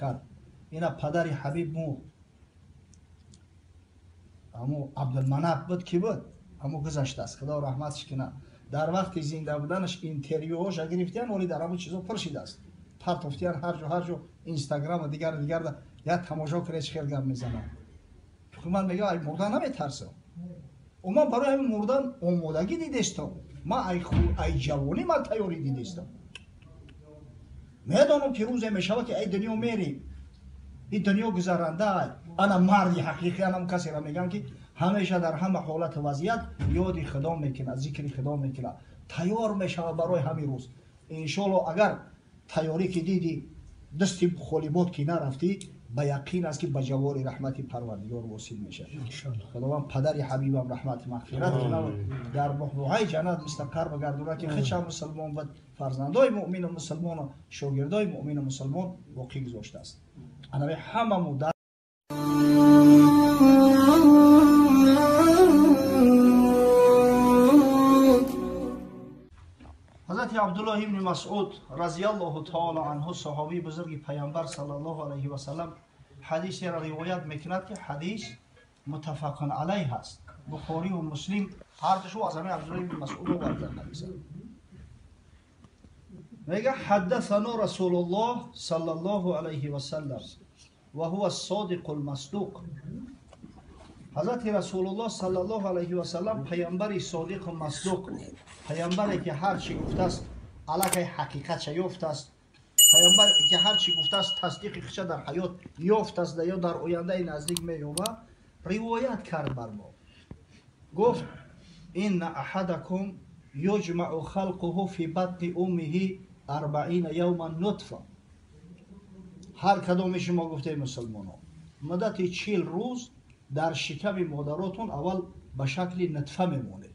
Кард. Ина падари Ҳабиб мурд. Ҳамо Абдулманаб буд, ки буд, ҳамо гузаштааст, Худо раҳматш кунад. Дар вақти зинда буданаш интервюҳоша гирифтиян, оли дар ҳамон чизо пур шидааст. Партофтиян ҳар ҷо, ҳар ҷо, Инстаграму дигар дигарда як тамошо кунед, чӣ хел гап мезанад. Ман мегӯям, ай мурдан наметарсам. Ман барои ҳамин мурдан омодагӣ дидестам. Ман ай ҷавонӣ ман тайёрӣ дидестам. Медонам, ки рӯзе мешавад, ки ай дунё мерем. Ин дунё гузаранда. Ана марди ҳақиқӣ анам касеро мегӯям, ки ҳамеша дар ҳама ҳолату вазъият ёди Худо мекунад, зикри Худо мекунад, тайёр мешавад барои ҳамин рӯз. Иншоалло, агар тайёрӣ ки дидӣ, дасти холибод ки нарафтӣ, ба яқин аст, ки ба ҷавори раҳмати Парвардигор восил мешавад. Худованд падари Ҳабибам раҳмати мағфират кунад, дар баҳбуҳаи ҷаннат мустақар бигардонад, ки худшам мусулмон буд, фарзандои муъмину мусулмону шогирдои муъмину мусулмон боқӣ гузоштааст. Анави ҳамаму дар ҳазрати Абдуллоҳ ибни Масъуд разияллоҳу таала анҳу, саҳобии бузурги Паямбар саллаллоҳу алайҳи васалам, ҳадисеро ривоят мекунад, ки ҳадис муттафақун алайҳ аст. Бухориву Муслим ҳардушу аз ҳамин Абдуллоҳ ибни Масъуд овардан ҳадиса. Мега: ҳаддасано Расулуллоҳ саллаллоҳу алайҳи васалам ва ҳува содиқу лмасдуқ. Ҳазрати Расулуллоҳ саллаллоҳу алайҳи васалам, паямбари содиқу масдуқ, паямбаре ки ҳар чӣ гуфтааст, аллакай ҳақиқатша ёфтааст, паямбаре ки ҳар чӣ гуфтааст, тасдиқи худша дар ҳаёт ёфтааст ё дар ояндаи наздик меёбад, ривоят кард бар мо. Гуфт: инна аҳадакум юҷмау халқуҳу фи батни уммиҳи арбаина явман нутфа. Ҳар кадоми шумо, гуфтаи мусулмонон, муддати 40 рӯз дар шиками модаротон аввал ба шакли нутфа мемонед,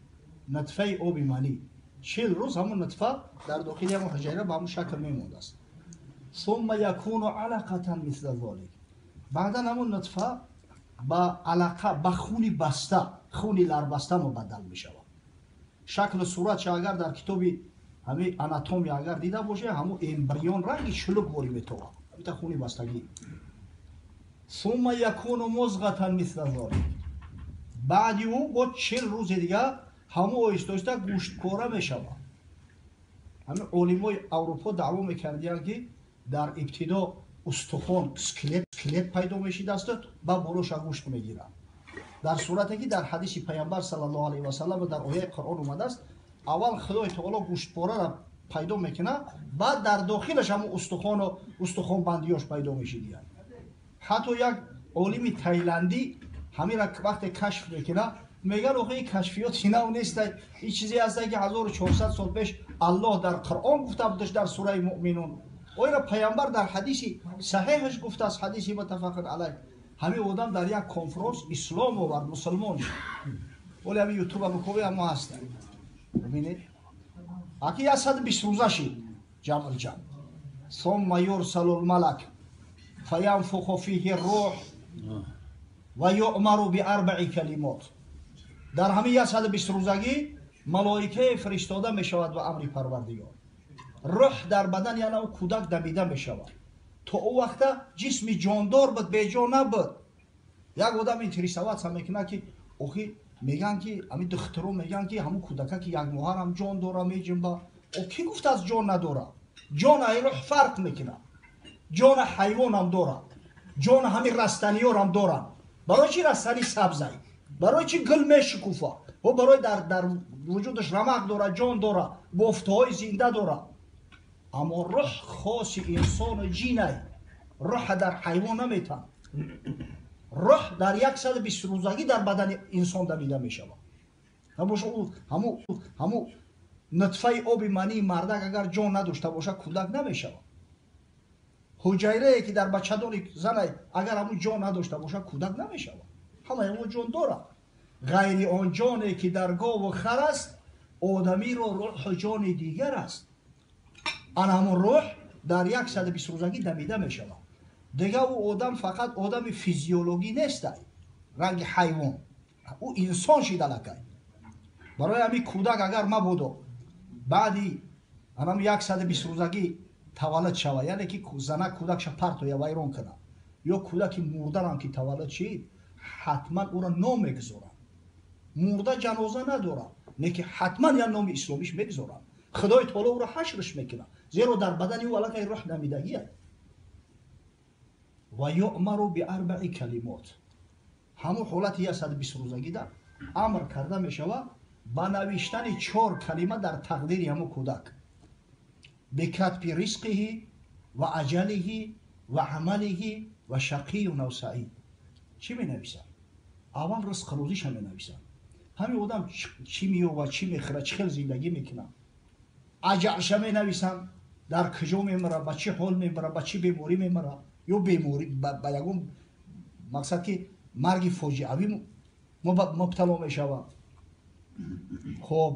нутфаи оби манӣ. 40 рӯз ҳамон нутфа дар дохили ҳамон ҳуҷайра ба ҳамон шакл мемондааст. Сумма якуну алақатан мисла золик. Баъдан ҳамон нутфа ба алақа, ба хуни баста, хуни ларбаста мубаддал мешавад. Шаклу суратша агар дар китоби ҳамин анатомия агар дида бошед, ҳамон эмбрион ранги чулук ворӣ метовад, ҳамита хуни бастагӣ. Сумма якуну музғатан мисла золик. Баъди ӯ бо 40 рӯзи дигар ҳамон оҳиста оҳиста гӯштпора мешавад. Ҳамин олимои Аврупо даъво мекардиянд, ки дар ибтидо устухон, скелет пайдо мешидасту ба болоша гӯшт мегирад, дар сурате ки дар ҳадиси Паямбар саллаллоҳу алайҳи васалам ва дар ояи Қуръон омадааст: аввал Худои таоло гӯштпораро пайдо мекунад, баъд дар дохилаш ҳамон устухону устухонбандиёш пайдо мешидиянд. Ҳатто як олими тайландӣ ҳаминра вақте кашф мекунад, мегӯяд: охи, ин кашфиёти нав нест, ин чизе ҳаста, ки 1400 сол пеш Аллоҳ дар Қуръон гуфта будаш, дар сураи Муъминун. Оира Паямбар дар ҳадиси саҳеҳаш гуфтааст, ҳадиси муттафақун алайҳ. Ҳамин одам дар як конфронс ислом овард, мусулмон шуд. Оли ҳамин Ютуба бикови, ҳамо ҳаста, бибинед. Аки 120 рӯза шид, ҷамъулҷамъ. Сумма юрсалу лмалак фаянфуху фиҳи рӯҳ ва юъмару биарбаи калимот. Дар ҳамин 120 рӯзагӣ малоикае фиристода мешавад ба амри Парвардигор, рӯҳ дар бадан, яъне ӯ кӯдак, дамида мешавад. То ӯ вақта ҷисми ҷондор буд, беҷон набуд. Як одам интересоваться мекунад, ки охи, мегӯянд, ки ҳамин духтуро мегӯянд, ки ҳамун кӯдака, ки як моҳарам ҷон дора, меҷунба. О, кӣ гуфтааст ҷон надора? Ҷон ай рӯҳ фарқ мекунад. Ҷона ҳайвонам дорад, ҷона ҳамин растаниёрам доранд. Барои чӣ растанӣ сабзай, барои чӣ гул мешукуфа? О, барои дар вуҷудаш рамақ дора, ҷон дора, бофтаҳои зинда дора. Аммо рӯҳ хоси инсону ҷинай, рӯҳа дар ҳайвон наметан. Рӯҳ дар 120 рӯзагӣ дар бадани инсон дамида мешавад. Набоша ҳамун нутфаи оби мании мардак агар ҷон надошта бошад, кӯдак намешавад. Ҳуҷайрае, ки дар бачадони занай, агар ҳамун ҷон надошта бошад, кӯдак намешавад. Ҳамаи мо ҷон дорад, ғайри он ҷоне, ки дар гову хар аст. Одамиро рӯҳу ҷони дигар аст. Ана ҳамон рӯҳ дар 120 рӯзагӣ дамида мешавад. Дигар ӯ одам фақат одами физиологӣ нестай, ранги ҳайвон, ӯ инсон шид аллакай. Барои ҳамин кӯдак агар мабодо баъди анам 120 рӯзагӣ таваллуд шава, яъне ки зана кӯдакша партоя, вайрон кунад, ё кӯдаки мурдарам ки таваллуд шид, ҳатман ӯро ном мегузоранд. Мурда ҷаноза надорад, лекин ҳатман як номи исломиш мегузоранд. Худои таоло ӯро ҳашрш мекунад, зеро дар бадани ӯ аллакай рӯҳ намидагиад. Ва юъмару биарбаи калимот. Ҳамон ҳолати 120 рӯзагида амр карда мешавад ба навиштани 4 калима дар тақдири ҳамон кӯдак: бикатби ризқиҳи ва аҷалиҳи ва амалиҳи ва шақиюн ав саид. Чӣ менависад? Аввал ризқ рӯзиша менависад. Ҳамин одам чӣ меёбад, чӣ мехӯрад, чӣ хел зиндагӣ мекунад. Аҷалша менависанд, дар куҷо мемирад, ба чӣ ҳол мемирад, ба чӣ беморӣ мемирад, ё беморӣ ба ягон мақсад ки марги фоҷиавӣ мубтало мешавад. Хоб,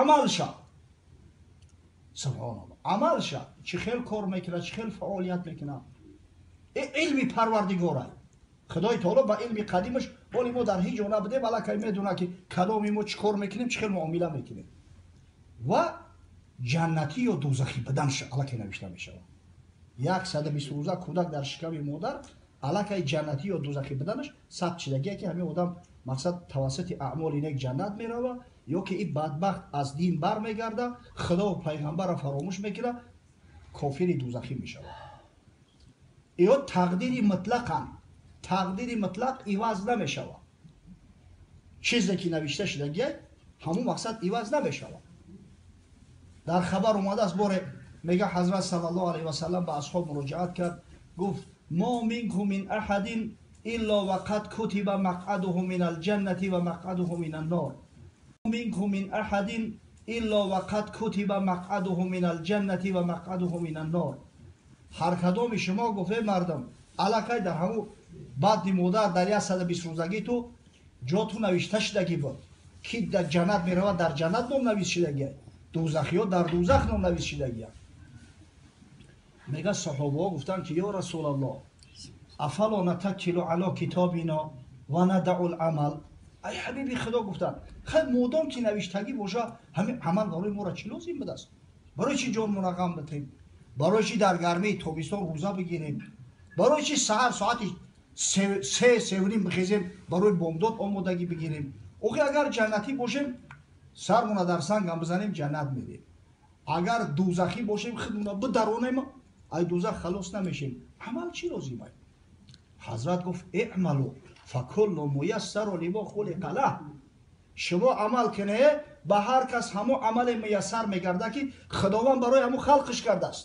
амалша, субҳоналлоҳ, амалша чӣ хел кор мекунад, чӣ хел фаъолият мекунад. Илми парвардигора. Худои таоло ба илми қадимаш ҳоли мо дар ҳеҷ ҷо набудем, аллакай медонад ки кадоми мо чӣ кор мекунем, чӣ хел муомила мекунем. Ва ҷаннатӣ ё дӯзахӣ буданаш аллакай навишта мешавад. 120 рӯза кӯдак дар шиками модар аллакай ҷаннатӣ ё дӯзахӣ буданаш сабт шидагие, ки ҳамин одам мақсад тавассути аъмоли нек ҷаннат мерава, ё ки ин бадбахт аз дин бармегарда, худову пайғамбарро фаромӯш мекунад, кофири дӯзахӣ мешавад. Ё тақдири мутлақанд. Тақдири мутлақ иваз намешавад. Чизе ки навишта шидагие, ҳамон мақсад иваз намешавад. Дар хабар омадааст, боре мега ҳазрат саллаллоҳу алайҳи васаллам ба асҳоб муроҷиат кард, гуфт: мо минкум мин аҳадин илла вақад кутиба мақъадуҳу мин алҷаннати ва мақъадуҳу мин аннор. Минкум мин аҳадин илла вақад кутиба мақъадуҳу мин алҷаннати ва мақъадуҳу мин аннор. Ҳар кадоми шумо, гуфт, эй мардум, аллакай дар ҳамун баъди модар дар 120 рӯзагӣ ту ҷоту навишта шидагӣ буд, ки дар ҷаннат меравад, дар ҷаннат ном навис шидагия, дӯзахиё дар дӯзах ном навис шидагия. Мега саҳобаҳо гуфтанд ки ё расулаллоҳ, афало натаккилу ало китобино ва надау ламал. Ай ҳабиби худо, гуфтанд, хай модом ки навиштагӣ боша, ҳамин амал барои моро чӣ лозим будааст? Барои чӣ ҷонмона ғам битем? Барои чӣ дар гармии тобистон рӯза бигирем? Барои чӣ саҳар соати 3, 3:30 бихезем, барои бомдод омодагӣ бигирем? Охи агар ҷаннатӣ бошем, сармона дар сангам бизанем, ҷаннат мерем. Агар дӯзахӣ бошем, худмона бидаронем, ай дӯзах халос намешем. Амал чӣ лозим ай? Ҳазрат гуфт: эъмалу факуллу муяссару лимо хулиқа лаҳ. Шумо амал кунед, ба ҳар кас ҳамон амале муяссар мегардад, ки Худованд барои ҳамон халқиш кардааст.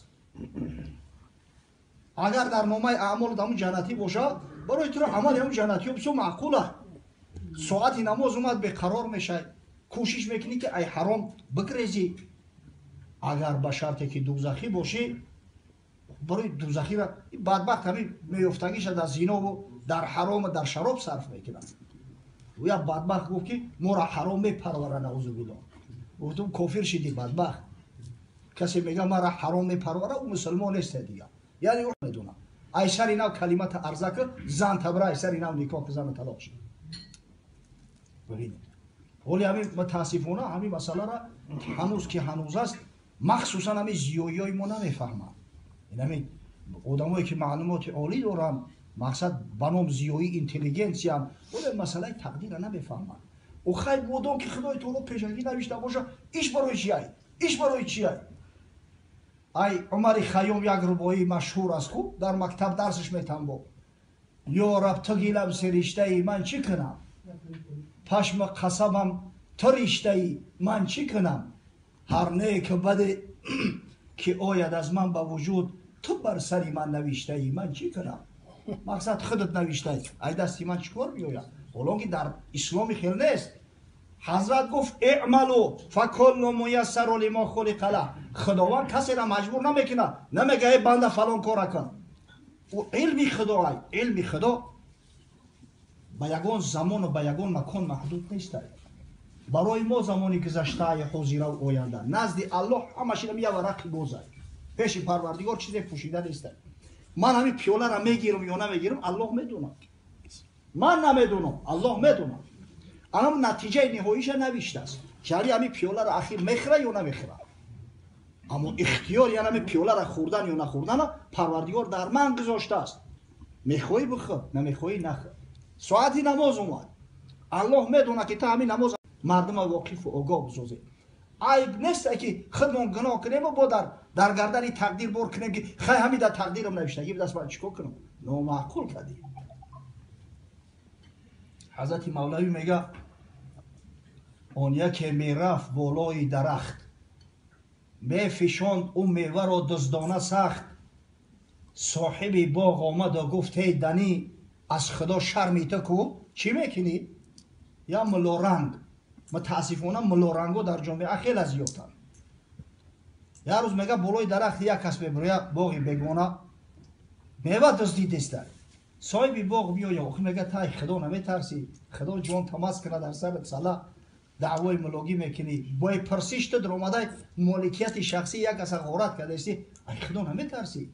Агар дар номаи аъмолат ҳамон ҷаннатӣ бошад, барои туро амали ҳамон ҷаннатиё бисёр маъқул аст. Соати намоз омад, беқарор мешавӣ, кӯшиш мекунӣ ки ай ҳаром бигрезӣ. Агар ба шарте ки дӯзахӣ бошӣ, барои дӯзахиро бадбахт ҳамин меёфтагиша дар зинову дар ҳарому дар шароб сарф мекунад. Ӯ як бадбахт гуфт ки моро ҳаром мепарвара, наузу биллоҳ. Гуфтум кофир шидӣ бадбахт. Касе мега мара ҳаром мепарвара, ӯ мусулмон нест дига. Яъне ӯ медонад. Ай сари нав калимата арза кун, зан табра, ай сари нав никоҳ, зана талоқ шуд. Бибинед. Ҳоли ҳамин мутаассифона ҳамин масъаларо ҳанӯз ки ҳанӯз аст, махсусан ҳамин зиёиёи мо намефаҳманд. Ин ҳамин одамое ки маълумоти олӣ доранд, мақсад ба ном зиёӣ интеллигенсиян, оле масъалаи тақдирро намефаҳманд. Ӯ хай модом ки Худои таоло пешакӣ навишта боша, иш барои чи ай? Иш барои чи ай? Ай Умари Хайём як рубоии машҳур аст, хуб дар мактаб дарсаш метанбо. Ё раб, ту гилам сириштаи, ман чӣ кунам? Пашма қасамам ту риштаи, ман чӣ кунам? Ҳар неку баде ки ояд аз ман ба вуҷуд, ту бар сари ман навиштаи, ман чӣ кунам? Мақсад худат навиштаи, ай дасти ман чӣ кор меояд? Ҳолон ки дар исломи хел нест. Ҳазрат гуфт: эъмалу факуллу муяссару лимо хулиқа лаҳ. Худованд касеро маҷбур намекунад, намега эй банда фалон кора кун. Ӯ илми худо ай, илми худо ба ягон замону ба ягон макон маҳдуд нест. Барои мо замони гузаштаи, ҳозираву оянда, назди Аллоҳ ҳамаш инам як варақи бозай. Пеши Парвардигор чизе пӯшида нест. Ман ҳамин пиёларо мегирам ё намегирам, Аллоҳ медонад. Ман намедонам, Аллоҳ медонад. Анам натиҷаи ниҳоиша навиштааст. Шаҳри ҳамин пиёларо ахир мехӯра ё намехӯра. Аммо ихтиёр яъне ҳамин пиёларо хӯрдан ё нахӯрдана Парвардигор дар ман гузоштааст. Мехоҳӣ бихӯр, намехоҳӣ нахӯр. Соати намоз омад. Аллоҳ медонад ки та ҳамин намоз мардума воқифу огоҳ бисозед. Айб нест ки худмон гуноҳ кунему бо дар гардани тақдир бор кунем ки хай ҳамин дар тақдирам навиштагӣ будаст, ман чикор кунам? Номаъқул кардӣ. Ҳазрати Мавлавӣ мега он яке мерафт болои дарахт, мефишонд ӯ меваро дуздона сахт. Соҳиби боғ омаду гуфт: эй данӣ, аз Худо шарми ту ку, чӣ мекунӣ? Я мулоранг. Мутаассифона мулорангҳо дар ҷомеа хеле зиёданд. Як рӯз мега болои дарахт як кас мебирояд, боғи бегона, мева дуздидеста. Соҳиби боғ биёя, охир мега тай Худо наметарсӣ, Худо ҷон тамас кунад дар сарат сала, даъвои мулогӣ мекунӣ, бо пурсиш ту даромадай моликияти шахсӣ як каса ғорат кардаисти, ай Худо наметарсӣ?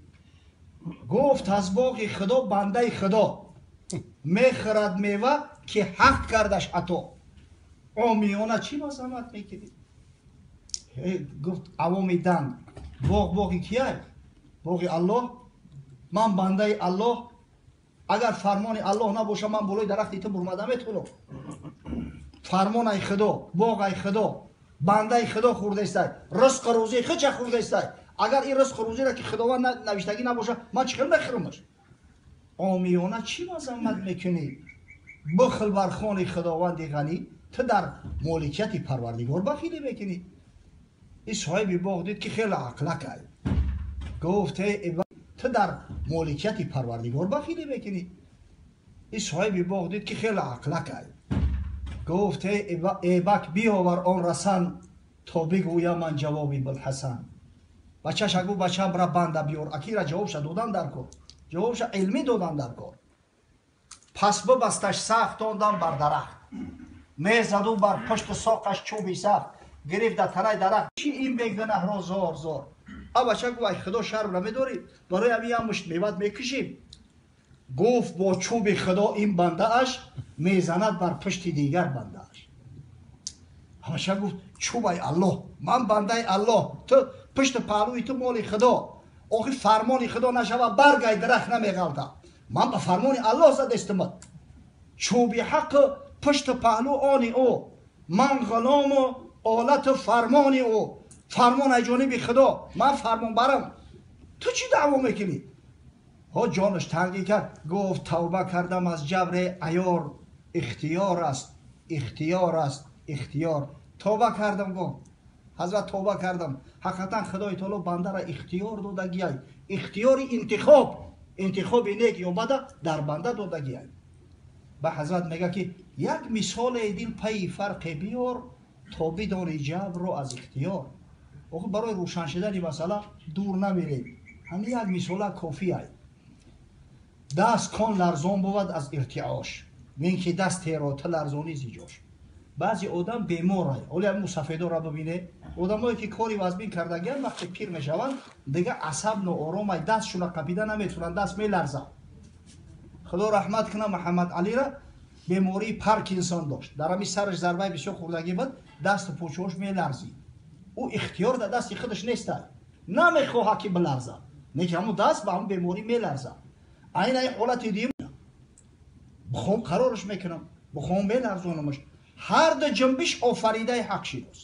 Гуфт аз боғи Худо бандаи Худо мехӯрад мева ки ҳақ кардаш ато. Омиёна чӣ мазамат мекунӣ? Гуфт авоми данг, боғ боғи кияй? Боғи Аллоҳ. Ман бандаи Аллоҳ, агар фармони Аллоҳ набошад ман болои дарахти ту бурмада метавонам. Фармон ай Худо, боғ ай Худо, бандаи Худо хӯрдаистай, ризқу рӯзии худша хӯрдаистай. Агар ин ризқу рӯзиро ки Худованд навиштагӣ набошад, ман чӣ хел мехӯрамаш? Омиёна чӣ мазаммат мекунӣ? Бухл бар хони Худованди ғанӣ, ту дар моликияти Парвардигор бахилӣ мекунӣ. Ин соҳиби боғ дид ки хеле ақлак ай. Гуфт: ту дар моликияти Парвардигор бахилӣ мекунӣ. Ин соҳиби боғ дид ки хеле ақлак ай. Гуфт: эбак биёвар он расан, то бигӯям ман ҷавоби Булҳасан. Бачаша гуфт: бачам, бира банда биёр. Акира ҷавобша додан дар кор, ҷавобша илмӣ додан дар кор. Пас бибасташ сахт он дам бар дарахт, мезаду бар пушту соқаш чӯби сахт, гирифт дар танаи дарахт. Чи ин бегунаҳро зор зор? А бача гуфт: ай Худо шарм намедорӣ? Барои ҳамин як мушт меват мекушем. Гуфт: бо чӯби Худо ин бандааш мезанад бар пушти дигар бандааш. Ҳамаша гуфт: чӯбай Аллоҳ, ман бандаи Аллоҳ, ту пушти паҳлӯи ту моли Худо. Охир фармони Худо нашава баргай дарахт намеғалта. Ман ба фармони Аллоҳ задестимат. Чӯби ҳақ пушти паҳлӯ они ӯ, ман ғулому олату фармони ӯ. Фармон ай ҷониби Худо, ман фармонбарам. Ту чӣ даъво мекунӣ? Ҳо ҷонаш тангӣ кард, гуфт: тавба кардам аз ҷабри аёр, ихтиёр аст, ихтиёр аст, ихтиёр. Тавба кардам, гуфт ҳазрат, тавба кардам. Ҳақиқатан Худои таоло бандара ихтиёр додагиай, ихтиёри интихоб, интихоби нек ё бада дар банда додагиай. Ба ҳазрат мега ки як мисоле дил пайи фарқе биёр, то бидони ҷабрро аз ихтиёр. Охир барои рӯшан шудани масъала дур намерем, ҳамин як мисола кофӣ ай. Даст кон ларзон бувад аз иртиош, мин ки дастеро ту ларзонӣ зи ҷош. Баъзе одам бемор ай, оли ҳамин мусафедоро бибине, одамое ки кори вазбин кардагиан вақте пир мешаванд, дига асаб ноором ай, дастшуна қапида наметавонанд, даст меларзад. Худо раҳмат кунад Муҳаммад Алира, бемории Паркинсон дошт. Дар ҳамин сараш зарбаи бисёр хӯрдагӣ буд, дасту пӯчаҳош меларзид. Ӯ ихтиёр дар дасти худаш нестай, намехоҳад ки биларзад, лекин ҳамун даст ба ҳамун беморӣ меларзад. Айна ин ҳолати дим бихоҳам қарораш мекунам, бихоҳам меларзонамаш. Ҳар ду ҷунбиш офаридаи ҳақ шинос.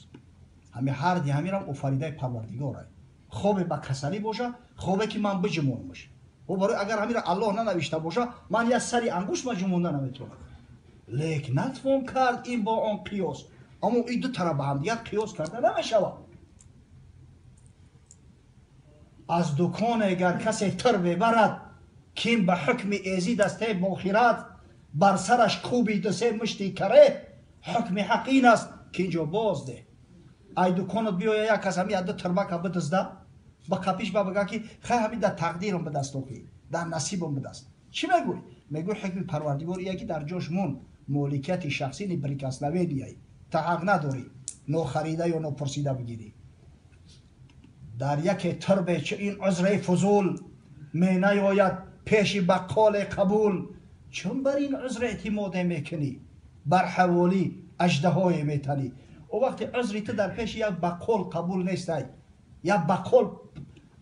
Ҳами ҳар ди ҳамирам офаридаи Парвардигор ай. Хобе ба касалӣ боша, хобе ки ман биҷумонамаш. О барои агар ҳамира Аллоҳ нанавишта боша, ман як сари ангушт ма ҷумонда наметавонам. Лек натвон кард ин бо он қиёс. Аммо ин ду тараф ба ҳамдигар қиёс карда намешавад. Аз дуконе гар касе тир мебарад, ким ба ҳукми эзӣ дастаи бохират, бар сараш кӯби дусе мушти каре, ҳукми ҳақ ин аст ки инҷо боз деҳ. Ай дуконат биёя як кас ҳамин ду тирбака бидизда, ба қапиш ба бага ки хай ҳамин дар тақдирам бидаст, охи дар насибам бидаст. Чӣ мегӯй? Мегӯй ҳукми Парвардигор ия ки дар ҷош мон, моликияти шахсӣ неприкосновенияй, та ҳақ надорӣ нохарида ё нопурсида бигирӣ. Дар яке тирбе чи ин узри фузул менаёяд пеши баққоле қабул, чун бар ин узр эътимоде мекунӣ, бар ҳаволӣ аждаҳое метанӣ. О вақте узри ту дар пеши як баққол қабул нестай, Я бақол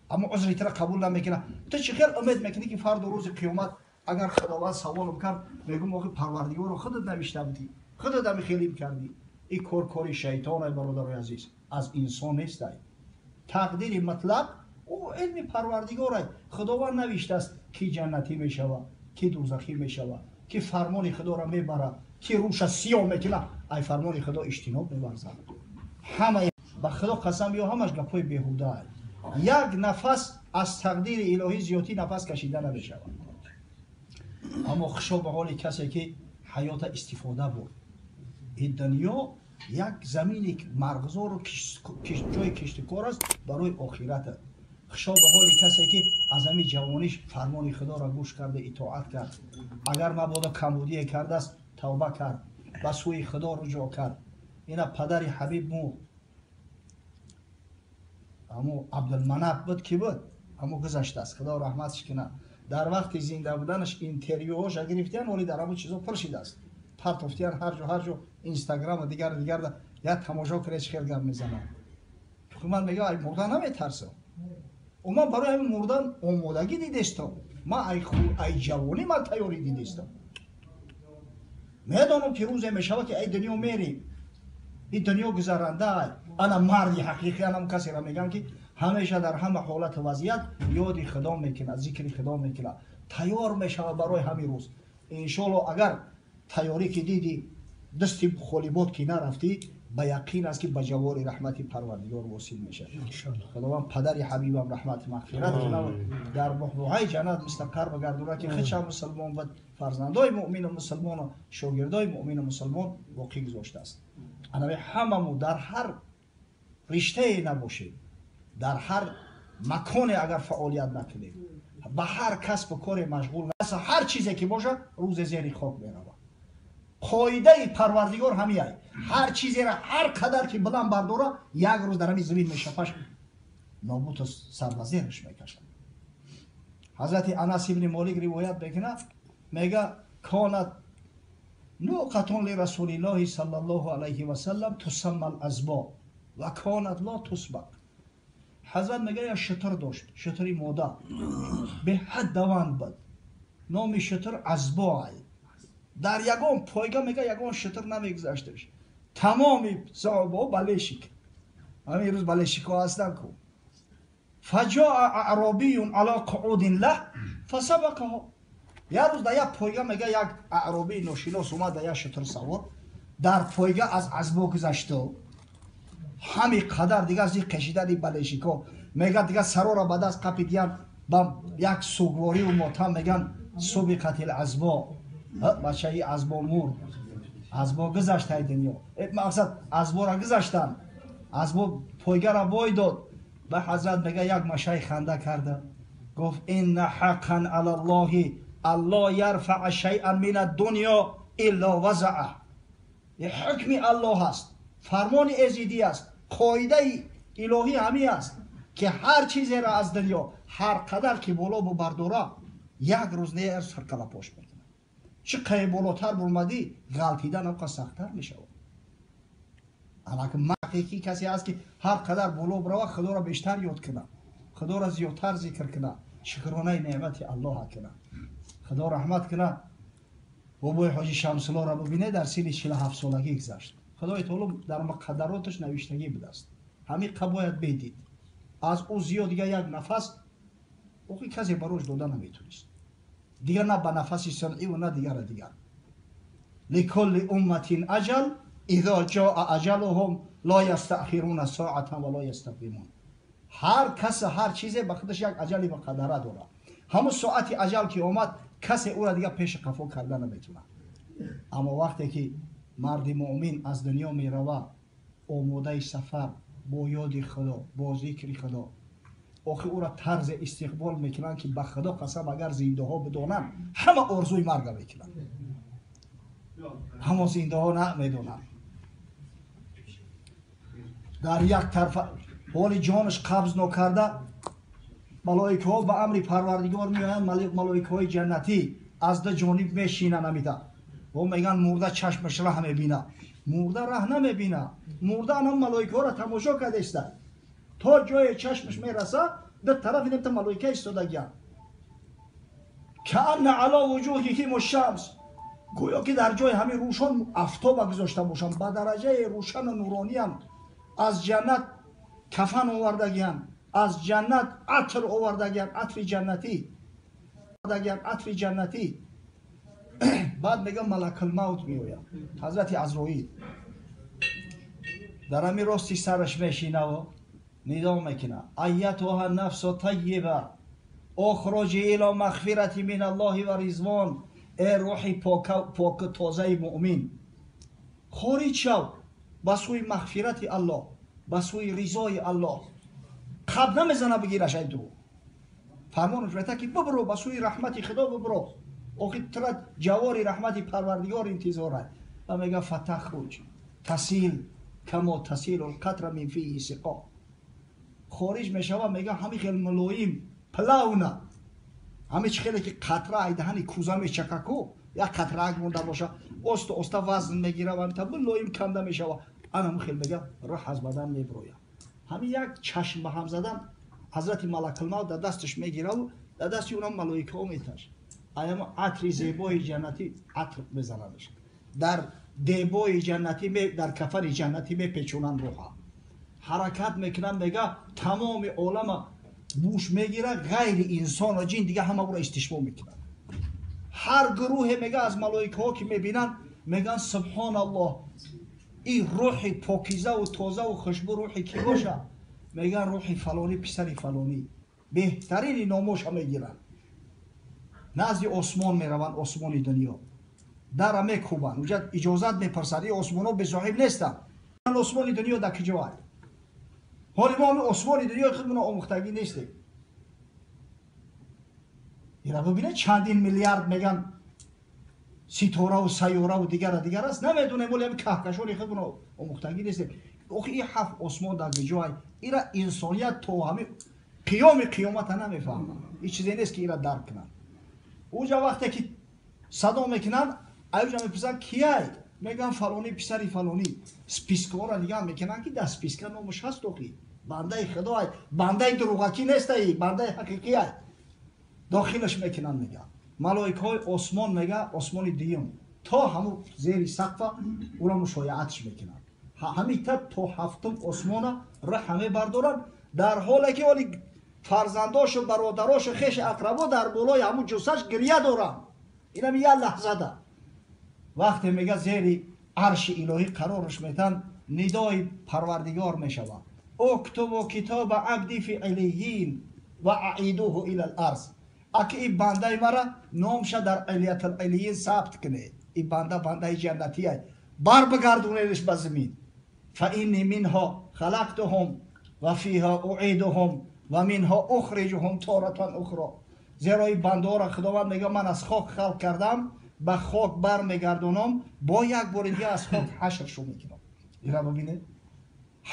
аммо узри тура қабул намекунад. Ту чӣ хел умед мекунӣ ки фардо рӯзи қиёмат агар Худованд саволам кард, мегӯм охи Парвардигоро худат навишта будӣ, худат ҳами хелим кардӣ. Ин кор кори шайтон, ай бародарои азиз, аз инсон нест. Ай тақдири мутлақ ӯ илми Парвардигор ай. Худованд навиштааст ки ҷаннатӣ мешавад, ки дӯзахӣ мешавад, ки фармони Худоро мебарад, ки рӯша сиёҳ мекунад, ай фармони Худо иҷтиноб меварзад. Ҳама ба Худо қасам, ё ҳамаш гапҳои беҳуда. Як нафас аз тақдири илоҳӣ зиёдтӣ нафас кашида намешавад. Аммо хушо ба ҳоли касе ки ҳаёта истифода бурд. Ин дунё як замини марғзору ҷои киштукор аст барои охират. Хушо ба ҳоли касе ки аз ҳамин ҷавониш фармони Худоро гӯш карда, итоат кард. Агар мабодо камбудие кардааст, тавба кард, ба сӯи Худо руҷӯъ кард. Ина падари Ҳабиб мурд, аммо Абдулманаб буд ки буд, аммо гузаштааст, Худо раҳматш кунад. Дар вақти зинда буданаш интервюҳоша гирифтиян, вале дар ҳамон чизо пур шидааст, партофтиян ҳар ҷо ҳар ҷо, Инстаграму дигар дигар. Як тамошо кунед, чӣ хел гап мезанад. Ман мегӯям, ай мурдан наметарсам. Ман барои ҳамин мурдан омодагӣ дидестам. Ман ай ҷавонӣ ман тайёрӣ дидестам. Медонам ки рӯзе мешавад ки ай дунё мерем, ин дунё гузаранда. Ана марди ҳақиқӣ анам касеро мегӯям ки ҳамеша дар ҳама ҳолату вазъият ёди Худо мекунад, зикри Худо мекунад, тайёр мешавад барои ҳамин рӯз. Иншоалло, агар тайёрӣ ки дидӣ, дасти холибод ки нарафтӣ, ба яқин аст ки ба ҷавори раҳмати Парвардигор восил мешавад. Худованд падари Ҳабибам раҳмати мағфират кунад, дар буҳбуҳаи ҷаннат мустақар бигардонад, ки худшам мусулмон буд, фарзандои муъмину мусулмону шогирдои муъмину мусулмон боқӣ гузоштааст. Анави ҳамаму дар ҳар риштае набошем, дар ҳар маконе агар фаъолият накунем, ба ҳар касбу коре машғул, ҳар чизе ки бошад, рӯзе зери хок меравад. Қоидаи Парвардигор ҳамиай: ҳар чизеро ҳар қадар ки баланд бардора, як рӯз дар ҳамин замин мешапаш, нобуту сарвазераш мекашад. Ҳазрати Анас ибни Молик ривоят мекунад, мега: كانت ناقة لرسول الله صلى الله عليه وسلم تسمى العضباء وكانت لا تسبق. ҳазрат мега, як шутур дошт, шутури мода, беҳад даванд буд, номи шутур Азбо. Дар ягон пойга, мега, ягон шутур намегузашташ. Тамоми саҳобаҳо болельщик, ҳамин рӯз болельщикҳо ҳастанд ку. فجاء أعرابي على قعود له فسبقه. Як рӯз дар як пойга, мега, як аъробии ношинос омад дар як шутур савор, дар пойга аз Азбо гузашту ҳами қадар дигар зиқ кашидани болельщикҳо, мега, дигар сарора ба даст қапидиян, ба як сугвориву мотам меган: سبقت العضباء. Бачаи Азбо мурд, Азбо гузашт ай дунё. Мақсад, Азбора гузаштан, Азбо пойгара бой дод. Ба ҳазрат, мега, як машаи ханда карда гуфт: إن حقا على الله ألا يرفع شيئا من الدنيا إلا وضعه. ҳукми Аллоҳ аст, фармони эзидӣ аст, қоидаи илоҳӣ ҳамин аст ки ҳар чизеро аз дунё ҳар қадар ки боло бубардора, як рӯз не саркалапош мекунад. Чӣ қай болотар бурмадӣ, ғалтидан ҳамқа сахттар мешавад. Анаки ҳақиқӣ касе аст ки ҳар қадар боло бирава, Худоро бештар ёд кунад, Худоро зиёдтар зикр кунад, шукронаи неъмати Аллоҳа кунад. Худо раҳмат кунад бобои ҳоҷи Шамсуллоро. Бубинед, дар синни 47-солагӣ гузашт. Худои таоло дар муқаддароташ навиштагӣ будааст, ҳамин қа бояд бедид, аз ӯ зиёд дига як нафас охи касе барош дода наметонист, дигар на ба нафаси сунъиву на дигара дигар. لكل أمة أجل إذا جاء أجلهم لا يستأخرون ساعة ولا يستقدمون. Ҳар кас, ҳар чизе ба худаш як аҷали муқаддара дорад. Ҳамон соати аҷал ки омад, касе ӯра дигар пеши қафо карда наметавонад. Аммо вақте ки марди муъмин аз дунё меравад, омодаи сафар, бо ёди Худо, бо зикри Худо, охи ӯра тарзе истиқбол мекунанд ки ба Худо қасам, агар зиндаҳо бидонанд, ҳама орзуи марга мекунанд. Ҳамо зиндаҳо намедонанд. Дар як тарфа ҳоли ҷонаш қабз нокарда, малоикаҳо ба амри Парвардигор меоянд, малоикаҳои ҷаннатӣ аз ду ҷониб мешинанд. Амида о мегӯянд: мурда чашмаш раҳ мебина. Мурда раҳ намебина, мурда анам малоикаҳоро тамошо карда иста. То ҷое чашмаш мераса, ду тараф инта малоика истодагиянд. Каанна ало вуҷуҳиҳим шамс, гӯё ки дар ҷои ҳамин рӯшон афтоба гузошта бошанд, ба дараҷаи рӯшану нурониям. Аз ҷаннат кафан овардагиянд, аз ҷаннат атр овардагиянд, атри ҷаннатӣ, атри ҷаннатӣ. Баъд мегӯям малакулмавт меояд, ҳазрати Азроил дар ҳамин рости сараш мешинаву нидо мекунад: айятуҳа нафсу тайиба ухруҷи ило мағфирати мин аллоҳи ва ризвон. Э рӯҳи поку тозаи муъмин, хориҷ шав ба сӯи мағфирати Аллоҳ, ба сӯи ризои Аллоҳ. Қаб намезана бигираш ай ду фармонаш мета ки бибро ба сӯи раҳмати Худо, бибро, охи тра ҷавори раҳмати Парвардигор интизорад. Ва мега фатахруҷ тасил камо тасилу лқатра мин фиҳи сиқо. Хориҷ мешава, мега ҳами хел мулоим плавна, ҳами чи хеле ки қатра ай даҳани куза мечакаку, як қатраак монда боша, оста оста вазн мегира ва та мулоим канда мешава. Ана хел мега рӯҳ аз бадан меброяд. Ҳамин як чашм ба ҳам задан ҳазрати малакулмавт дар дасташ мегираву дар дасти унам малоикаҳо меташ. Аямо атри зебои ҷаннатӣ атр мезанадаш. Дар дебои ҷаннатӣ, дар кафани ҷаннатӣ мепечонанд рӯҳа. Ҳаракат мекунанд, мега тамоми олама бӯш мегира, ғайри инсону ҷин дига ҳама ӯро истишмо мекунанд. Ҳар гурӯҳе мега аз малоикаҳо ки мебинанд, мегӯянд субҳоналлоҳ, ин рӯҳи покизаву тозаву хушбӯ рӯҳи кӣ бошад? Мегӯянд рӯҳи фалонӣ, писари фалонӣ. Беҳтарини номоша мегиранд. Назди осмон мераванд, осмони дунё. Дара мекӯбанд, уҷа иҷозат мепурсанд, ин осмонҳо бесоҳиб нестанд. Осмони дунё дар куҷо аст? Ҳоли мо ҳамин осмони дунёи худмона омӯхтагӣ нестем. Ира бибинед, чандин миллиард меган ситораву сайёраву дигара дигар аст, намедонем, вале ҳамин каҳкашони худмона омӯхтагӣ нестем. Охи ин ҳафт осмон дар куҷо аст? Ира инсоният то ҳамин қиёми қиёмата намефаҳмад. Ин чизе нест ки ира дарк кунанд. Уҷа вақте ки садо мекунанд, аюҷа мепурсанд кияй? Мегӯянд фалонӣ, писари фалонӣ. Спискаҳоро нигаҳ мекунанд ки дар списка номаш ҳаст. Охи бандаи Худо ай, бандаи дурӯғакӣ нестай, бандаи ҳақиқӣ ай. Дохилаш мекунанд, мега малоикаҳои осмон, мега осмони дуюм то ҳамун зери сақфа ӯро мушояатш мекунанд. Ҳамита то ҳафтум осмона рӯҳа мебардоранд, дар ҳоле ки оли фарзандошу бародарошу хеши ақрабо дар болои ҳамун ҷуссаш гирья доранд. Инам як лаҳзада вақте мега зери арши илоҳӣ қарораш метанд, нидои Парвардигор мешавад: уктубу китоба абди фи илийин ва аидуҳу ила ларз. Аки ин бандаи мара номша дар илиятул илийин сабт кунед, ин банда бандаи ҷаннатия, бар бигардонедш ба замин. Фа инни минҳо халақтуҳум ва фиҳа уидуҳум ва минҳо ухриҷуҳум торатан ухро. Зеро ин бандаҳоро Худованд мега ман аз хок халқ кардам, ба хок бармегардонам, бо як бори дига аз хок ҳашршо мекунам. Ира бибинед,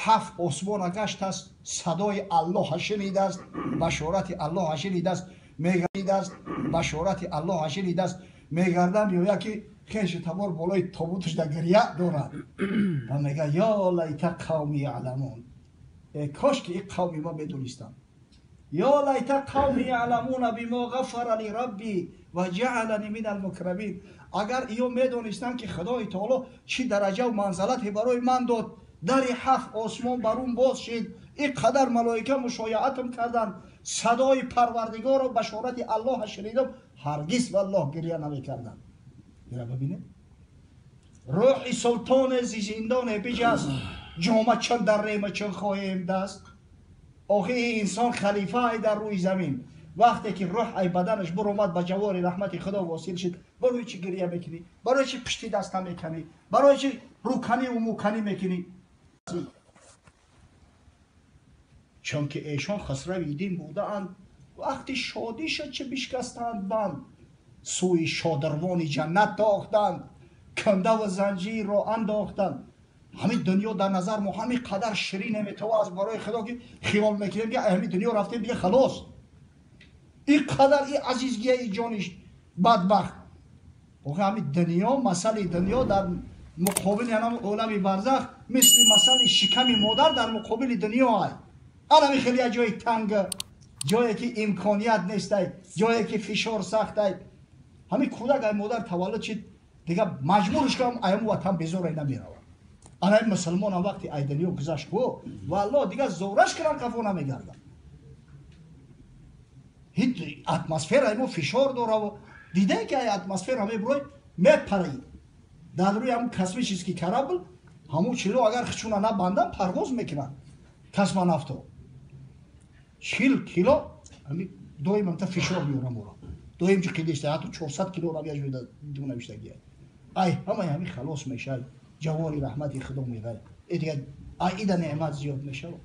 ҳафт осмона гаштааст, садои Аллоҳа шунидааст, башорати Аллоҳа шунидааст, мегардааст, башорати Аллоҳа шунидааст. Мегардам меояд ки хеши табор болои тобуташ дар гирья дорад ва мега ё лайта қавми яъламун, э кош ки ин қавми ма медонистанд. Ё лайта қавми яъламуна бимо ғафара ли рабби ва ҷаалани мин алмукрамин. Агар иё медонистанд ки Худои таоло чӣ дараҷаву манзалате барои ман дод, дари ҳафт осмон бар он боз шид, ин қадар малоика мушояатам карданд, садои Парвардигору башорати Аллоҳа шунидам, ҳаргиз валлоҳ гирья намекарданд. Ира бибинед, рӯҳи султоне зи зиндоне биҷаст, ҷома чун дар рема чун хоҳем даст. Охи ин инсон халифае дар рӯи замин. Вақте ки рӯҳ ай баданаш буромад, ба ҷавори раҳмати Худо восил шид, барои чӣ гирья мекунӣ? Барои чӣ пишти даста мекунӣ? Барои чӣ рӯканиву мӯканӣ мекунӣ? Чунки эшон хусрави дин будаанд, вақти шодиша чӣ бишкастанд банд, сӯи шодирвони ҷаннат тохтанд, кандаву занҷирро андохтанд. Ҳамин дунё дар назар мо ҳамин қадар ширин метавон аз барои Худо ки хиёл мекунем ки ҳамин дунё рафтем дига халос. Ин қадар ин азизгияи ҷони бадбахт. Охи ҳамин дунё, масъалаи дунё дар муқобили ҳамин олами барзах мисли масъалаи шиками модар дар муқобили дунё ай. Ана хеле як ҷои танг, ҷое ки имконият нестай, ҷое ки фишор сахтай. Ҳамин кӯдак ай модар таваллуд шид, дига маҷбурш кардам, ай ҳамун ватан безорай намеравад. Ана ин мусулмонам вақти ай дунё гузашт ку, валло дига зораш кунам қафо намегардам. Ҳеҷ атмосфераи мо фишор дораву дидае ки ай атмосфера мебурой, мепараи дар рӯи ҳамун космический корабль, ҳамун чизо агар хичуна набандан, парвоз мекунанд. Космонавто 40 кило доим амта фишор меорам, ора доим ҷиқидеста, ҳатто 400 кило навиштагия. Ай ҳамаи ҳамин халос мешавад, ҷавори раҳмати худо мерай, дига ай ида неъмат зиёд мешавад.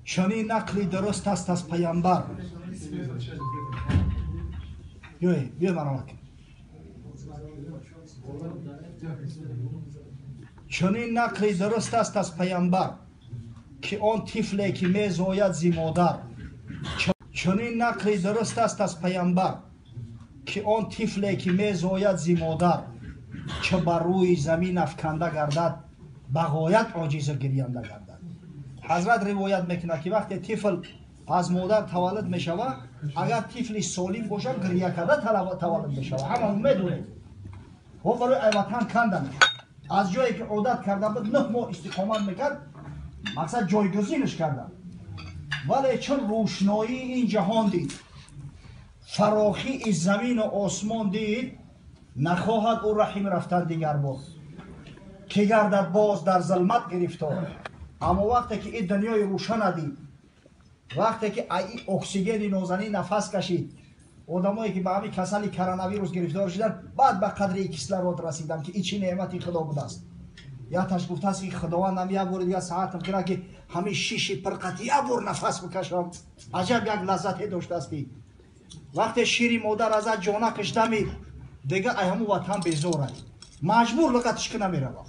Чунин нақли дуруст аст аз паямбар. Биёй, биё, маромат. Чунин нақли дуруст аст аз паямбар, ки он тифле ки мезояд зи модар. Чунин нақли дуруст аст аз паямбар, ки он тифле ки мезояд зи модар, ча бар рӯи замин афканда гардад, ба ғоят оҷизу гирьянда гардад. Ҳазрат ривоят мекунад, ки вақте тифл аз модар таваллуд мешавад, агар тифли солим бошад, гирья карда таваллуд мешавад. Ҳама медонем, ҳо барои айватан кандан аз ҷое ки одат карда буд, 9 моҳ истиқомат мекард, мақсад ҷойгузинаш карда. Вале чун рӯшноии ин ҷаҳон дид, фарохии замину осмон дид, нахоҳад ӯ раҳим рафтан дигар боз, ки гардад боз дар зулмат гирифтор. Аммо вақте ки ин дунёи рӯшана дид, вақте ки ай оксигени нозанин нафас кашид, одамое ки ба ҳамин касали коронавирус гирифтор шуданд, баъд ба қадри кислород расидам, ки ин чӣ неъмати худо будааст. Якташ гуфтааст, ки худовандам як бори дигар саатам кунад, ки ҳамин шиши пирқати як бор нафас бикашам. Аҷаб як лаззате доштааст, ки вақте шири модар азат ҷона киштами, дига ай ҳамун ватан безорай, маҷбур луғатиш ки намеравад.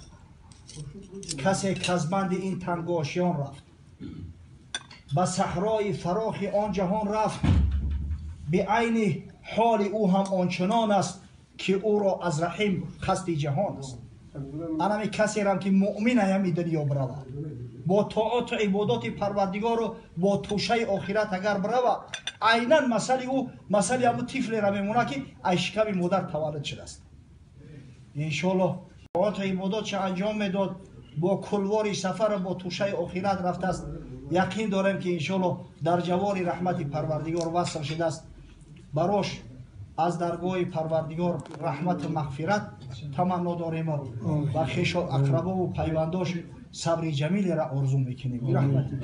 Касе казбанди ин тангошиён рафт, ба саҳрои фарохи он ҷаҳон рафт, биайни ҳоли ӯ ҳам ончунон аст, ки ӯро аз раҳим қасди ҷаҳон аст. Анами касерам ки муъмин аями дунё биравад, бо тоату ибодоти парвардигору бо тӯшаи охират агар бирава, айнан масали ӯ масали ҳамун тифлера мемонад, ки аз шиками модар таваллуд шудааст. Иншоаллоҳ, тоату ибодотша анҷом медод, бо кулвори сафару бо тӯшаи охират рафтааст. Яқин дорем, ки иншоаллоҳ дар ҷавори раҳмати парвардигор васл шудааст. Барош аз даргоҳи парвардигор раҳмату мағфират таманно дорем ва хешу ақрабову пайвандош сабри ҷамилеро орзу мекунем. Раҳмати.